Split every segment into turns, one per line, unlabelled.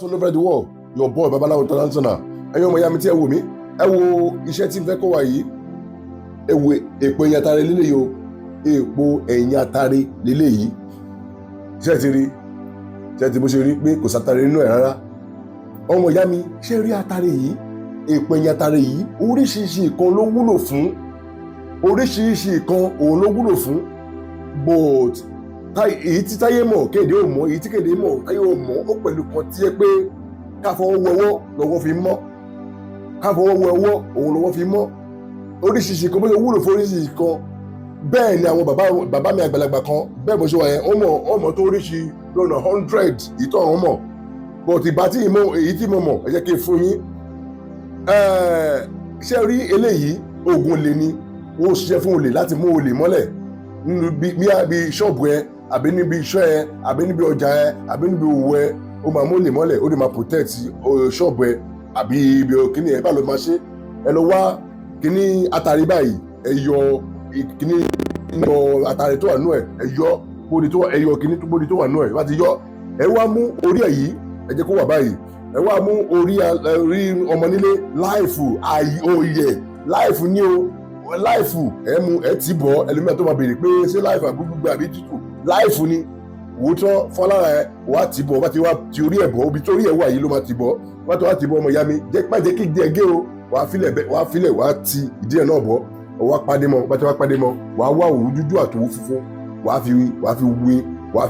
All over the world, your boy Babalawo International. Ẹ̀yin ọmọ ìyá mi tí ẹ wò mí, ẹ wo iṣẹ́ tí n fẹ́ kọ́ wa yìí. Ẹ wo èpo ẹ̀yìn atare lélẹ́yìí o, èpo ẹ̀yìn atare lélẹ́yìí. Ṣé ẹ ti rí? Ṣé ẹ ti bó ṣe rí pé kò sátare nínú ẹ̀ rárá? Ọmọ ìyá mi, ṣé rí atare yìí, èpo ẹ̀yìn atare yìí, oríṣiríṣi nǹkan ló wúlò fún, oríṣiríṣi nǹkan òun ló wúlò fún. But èyí tí táyé mọ̀ kéde ò mọ̀, èyí tí kéde mọ̀ táyé ò mọ̀, ó pẹ̀lú kan tí ẹ pé ká fọwọ́ wẹwọ́ lọ́wọ́ fi mọ́, ká fọwọ́ wẹwọ́ òun lọ́wọ́ fi mọ́. Oríṣiríṣi kan bó ṣe wúlò fún oríṣiríṣi kan, bẹ́ẹ̀ ni àwọn bàbá bàbá mi àgbàlagbà kan bẹ́ẹ̀ bó ṣe wà yẹn, wọ́n mọ̀, wọ́n mọ̀ tó oríṣi lọ́nà 100 ìtọ́ àwọn mọ̀. But ìbá tí mo èyí tí mo mọ̀, ẹ jẹ́ kí n fún yín. Ṣé rí eléyìí? Oògùn olè ni ó ṣiṣẹ́ fún olè láti mú olè mọ́lẹ̀ nínú bí ṣọ́ọ̀bù ẹ, àbí níbi iṣẹ́ ẹ, àbí níbi ọjà ẹ, àbí níbi òwò ẹ. Ó máa mú olè mọ́lẹ̀, ó lè máa protect ṣọ́ọ̀bù ẹ àbí ibi kíní ẹ. Bá ló máa ṣe, ẹ lọ wá kíní atari báyìí, ẹ yọ kíní yọ atari tó wà nú ẹ, ẹ yọ bóni tó wà, ẹ yọ kíní bóni tó wà nú ẹ. Bá ti yọ, ẹ wá mú orí ẹ yìí, ẹ jẹ́ kó wà báyìí. Ẹ wá mú orí ọmọ nílé live òye live ní o live. Ẹ mú, ẹ tì bọ̀. Ẹlòmíràn tó máa béèrè pé ṣé live àbí gbogbo àbí tútù? Live ni. Òótọ́ fọlára ẹ wá tì bọ̀. Wá ti wá ti orí ẹ̀ bọ̀, ibi tó orí ẹ̀ wà yìí ló máa tì bọ̀. Wá tó wá tì bọ̀, ọmọ ìyá mi, jẹ́ má jẹ́ kí ìdí ẹ̀ gé o. Wàá filẹ̀ bẹ́, wàá filẹ̀, wàá ti ìdí ẹ̀ náà bọ̀, wàá padé mọ́. Wá ti wá padé mọ́, wàá wá òwú dúdú àtòwú funfun, wàá fi wé, wàá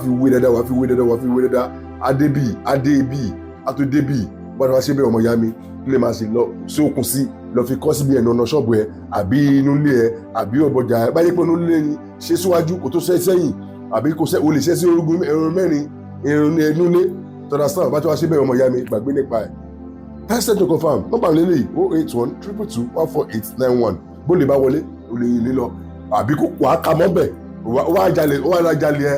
fi wé dáadáa, wàá fi wé dáadáa, wàá fi wé dáadáa. Adébì adébì àtòdébì. Wàá ti wá ṣe bẹ́ẹ̀, ọmọ ìyá mi, kí lè máa ṣe lọ sí okùn sí lọ fi kọ́ síbi ẹ̀nà ọ̀nà ṣọ́ọ̀bù ẹ, àbí inú ilé ẹ, àbí ọ̀bọ̀jà ẹ. Báyìí pé inú ilé ni, ṣe síwájú kò tó ṣe sẹ́yìn, àbí kò ṣe o lè ṣe sí orúgun ẹ̀rọ mẹ́rin irun inú ilé tọ́da sáà. Bá tí wàá ṣe bẹ́ẹ̀, ọmọ ìyá mi, gbàgbé nípa ẹ̀. Test to confirm, nọ́mbà lélẹ̀: 08122214891. Bó lè bá wọlé, o lè lè lọ, àbí kó wàá ka mọ́ bẹ̀, wàá jalè, wàá jalè ẹ,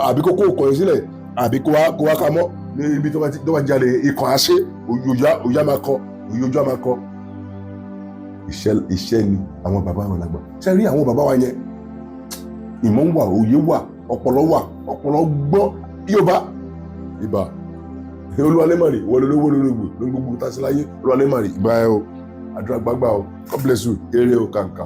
àbí kó kó kọ̀yìn sílẹ̀, àbí kó wá ka mọ́ ní ibi tó bá jalè. Ikọ̀ àṣẹ òyòjá òyà máa kọ, òyòjá máa kọ. Iṣẹ́ iṣẹ́ ni àwọn bàbá wọn lágbà. Ṣe rí àwọn bàbá wa yẹn, ìmọ̀ wà, òye wà, ọpọlọ wà, ọpọlọ gbọ́. Yóò ìbà olúwalémọ̀rì wọlé lówó lórí gbogbo tásíláyé. Olúwalémọ̀rì, ìbà ẹ o, àdúrà gbàgbà o. God bless you. Eré o kàǹkà.